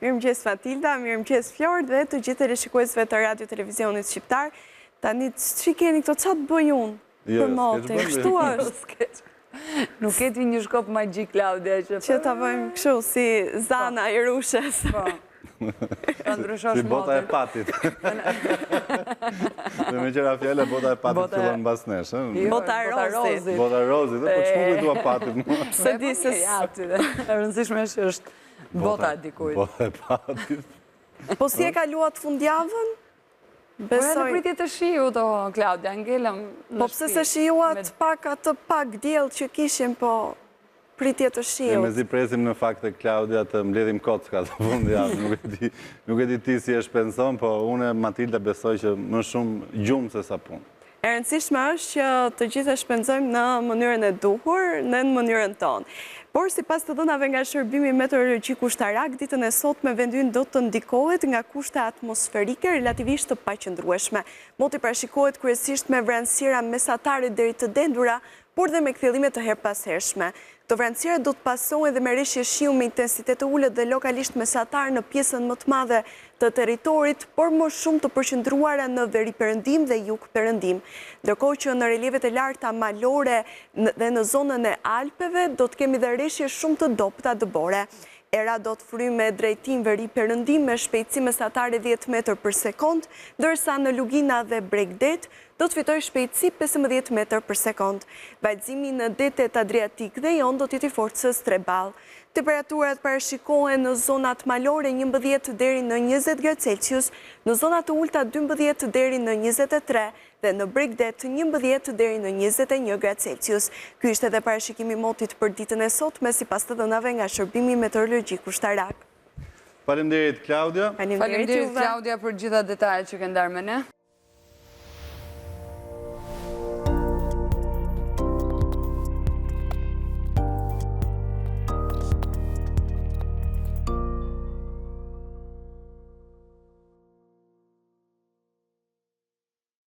Mirëmëngjes Matilda, mirëmëngjes Flor dhe të gjithë teleshikuesve të Radio Televizionit Shqiptar. Tani ç'i keni këto ça të bëj unë jo, për motin? Kështu është. Nuk ke ti një shkop magjik Klaudia që Që ta bëjmë kështu si Zana i Rushes. Po. Ta ndryshosh Si bota e patit. Dhe meqë ra fjala, bota e patit fillon mbas nesh. Jo, bota e rozit. Bota e rozit, po ç'm'u kujtua patit mua. S'e di se... E rëndësishme është është bota e dikujt. Bota e patit. Po si e kaluat fundjavën? Po në pritje të shiut, o Klaudia, ngelëm në Po pse s'e shijuat pak atë pak diell që kishim, po pritje të shiut. Ne mezi presim në fakt te Klaudia të mbledhim kocka të fundjavë, nuk e di, nuk e di ti si e shpenzon, po unë e Matilda besoj që më shumë gjumë se sa punë. E rëndësishme është që të gjithë e shpenzojmë në mënyrën e duhur, në mënyrën tonë. Por sipas të dhënave nga Shërbimi Meteorologjik Ushtarak, ditën e sotme vendi ynë do të ndikohet nga kushte atmosferike relativisht të paqëndrueshme. Moti parashikohet kryesisht me vranësira mesatare deri të dendura, por dhe me kthjellime të herëpashershme. Këto vranësira do të pasohen dhe me reshje shiu me intensitet të ulët dhe lokalisht mesatar në pjesën më të madhe të territorit, por më shumë të përqendruara në veriperëndim dhe jugperëndim. Ndërkohë që në relievet e larta malore dhe në zonën e Alpeve do të kemi dhe reshje shumë të dobëta dëbore. Era do të fryjë me drejtim veri-perëndim me shpejtësi mesatare 10 metër për sekondë, ndërsa në lugina dhe bregdet do të fitojë shpejtësi 15 metër për sekondë. Valëzimi në detet Adriatik dhe Jon do të jetë i forcës 3 ballë. Temperaturat parashikohen në zonat malore 11 deri në 20 gradë Celsius, në zonat të ulëta 12 deri në 23 dhe në bregdet 11 deri në 21 gradë Celsius. Ky ishte edhe parashikimi i motit për ditën e sotme sipas të dhënave nga Shërbimi Meteorologjik Ushtarak. Faleminderit Klaudia. Faleminderit Klaudia për gjitha detajet që ke ndarë me ne.